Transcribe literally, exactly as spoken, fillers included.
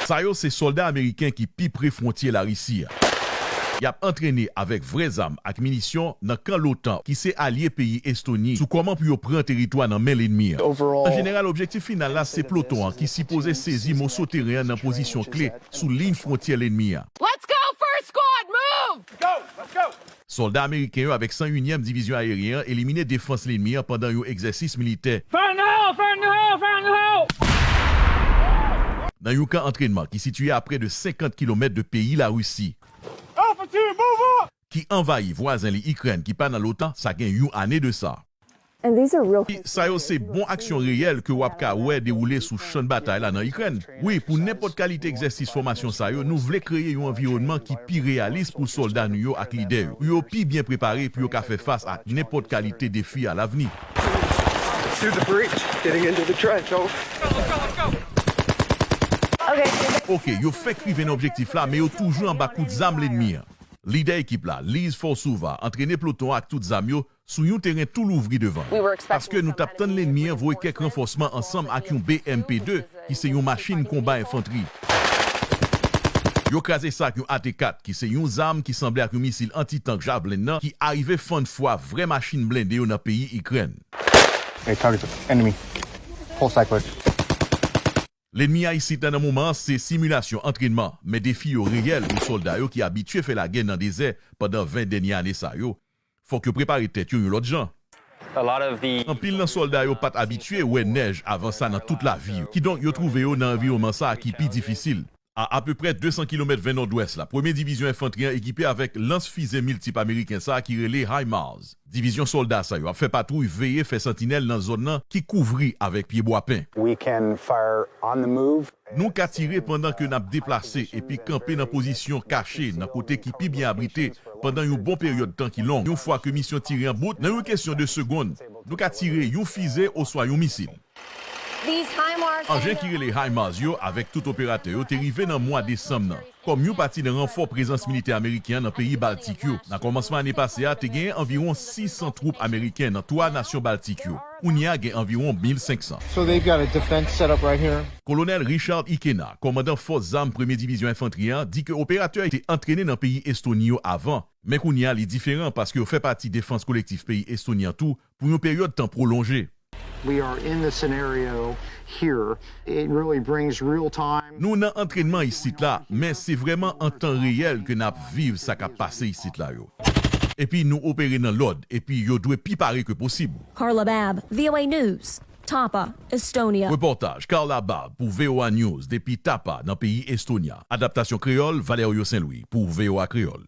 Sa yo se sòlda ameriken ki pi pre fwontye Larisi a. Y ap antrene avèk vrè zam ak minisyon nan kan l'OTAN, ki se alye peyi Estoni, sou kòman pou yo pran teritwa nan men lènmi an. An jeneral, objektif final la se ploton an ki sipoze sezi moso teren an nan pozisyon kle sou liy fwontyè lènmi an. Let's go, first squad, move! Sòlda ameriken yo avèk san inyèm Divizyon Ayeryen an elimine defans lènmi an pandan yon egzèsis militè. Fire in the hole! Fire in the hole! Fire in the hole! Nan yon kan antrènman ki sitiye a prè de senkant kilomèt de peyi Larisi, ki anvayi vwazen li Ikrèn ki pa nan l'OTAN, sa gen yon ane de sa. And these are real Sa yo se bon aksyon reyèl ke w ap ka wè dewoule sou chan batay la nan Ikrèn. Wi, pou nenpòt kalite egzèsis fòmasyon sa yo, nou vle kreye yon anviwònman ki pi reyalis pou sòlda nou yo ak lidè yo, pou yo pi byen prepare pou yo ka fè fas ak nenpòt kalite defi alavni. Through the breach, getting into the trench. Oh. Oke, yo fenk rive nan objektif la, men yo toujou anba kout zam lènmi an. Lidè ekip la, Liz Forsova, antrene ploton an ak tout zam yo sou yon teren tou louvri devan l. Paske nou t ap tann lènmi an voye kèk ranfòsman ansanm ak yon B M P de, ki se yon machin konba enfantri. Yo kraze sa ak yon A T kat, ki se yon zam ki sanble ak yon misil anti-tank Javelin nan, ki arive fann fwa vrè machin blende yo nan peyi Ikrèn. Hey, target the enemy. Pulse cyclist. Lènmi a isit la nan moman an se similasyon antrènman, men defi yo reyèl pou sòlda yo ki abitye fè lagè nan dezè pandan ven dènye ane sa yo. Fòk yo prepare tèt yo yon lòt jan. Anpil nan sòlda yo pa t abitye wè nèj avan sa nan tout lavi yo, kidonk yo twouve yo nan anviwònman sa a ki pi difisil. A apeprè de san kilomèt ven nòdwès la, Premye Divizyon Enfantri an ekipe avèk lans fize miltip ameriken sa a ki rele HIMARS. Divizyon sòlda sa yo ap fè patwouy veye fè santinèl nan zòn nan ki kouvri avèk pyebwa pen. We can fire on the move. Nou ka tire pandan ke n ap deplase epi kanpe nan pozisyon kache nan kote ki pi byen abrite pandan yon bon peryòd tan ki long. Yon fwa ke misyon tire an bout, nan yon kesyon de segonn, nou ka tire yon fize oswa yon misil. Anjen ki rele HIMARS yo avèk tout operatè yo te rive nan mwa desanm nan kòm yon pati nan ranfò prezans militè ameriken an nan peyi Baltik yo. Nan kòmansman ane pase a, te genyen anviwon sis san twoup ameriken nan twa nasyon Baltik yo. Kounye a gen anviwon mil senk san. So they've got a defense set up right here. Kolonèl Richard Ikena, kòmandan fòs zam Premye Divizyon Enfantri an, di ke operatè yo te antrene nan peyi Estoni yo avan, men kounye a li diferan paske yo fè pati defans kolektif peyi Estoni an tou pou yon peryòd tan pwolonje. We are in the scenario here. It really brings real time. Nou nan antrènman isit la, men se vrèman an tan reyèl ke n ap viv sa k ap pase isit la yo. Epi nou opere nan lòd, epi yo dwe pi pare ke posib. Carla Babb, V O A News, Tapa, Estonia. Repòtaj Carla Babb pou V O A News depi Tapa nan peyi Estonia. Adaptasyon kreyòl, Valerio Saint-Louis pou V O A Kreyòl.